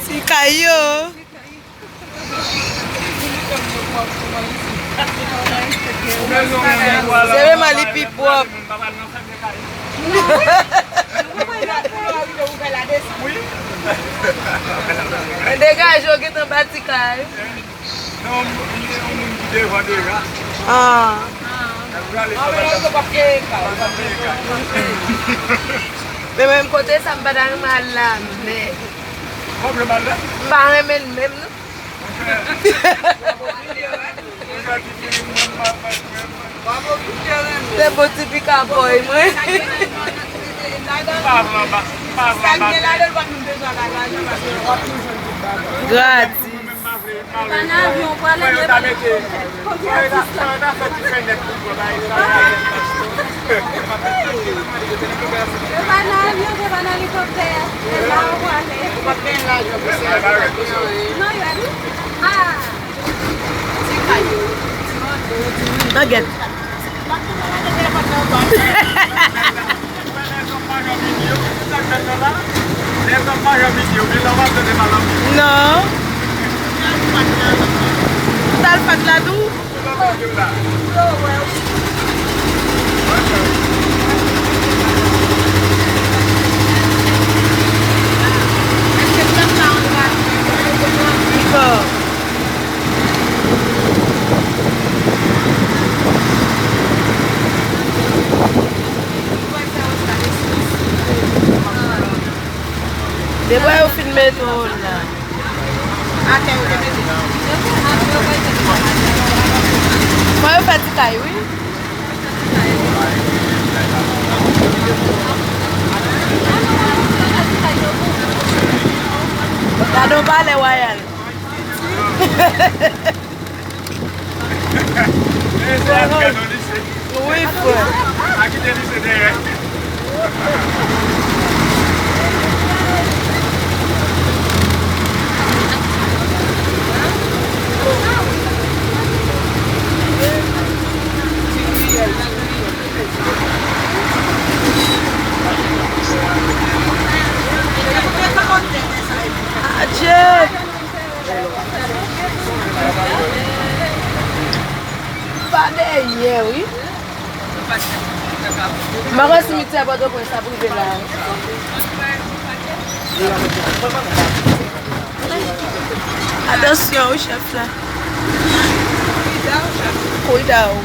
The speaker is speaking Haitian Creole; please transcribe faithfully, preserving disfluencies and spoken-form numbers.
Ti kay yo. Se vrèman li pi pwòp. Degaje w gentan bati kay. Non, li se yon moun ki devan deja. Ah. Men menm kote sa m pa ta renmen al la, men. M pa renmen l menm, non. Se bon ti pika bòy, mwen. Gratis. Nugget. Non. Ou t al fèt la tou? Depi yo fin mete w la. Fò yo fè ti kay, wi. Gade yon palè wayal. Wi, frè. Adje! Pa dèyè, wi. M pa kwè simityè Pòtoprens ap rive la. Atansyon, wi, chèf la. Cuidado.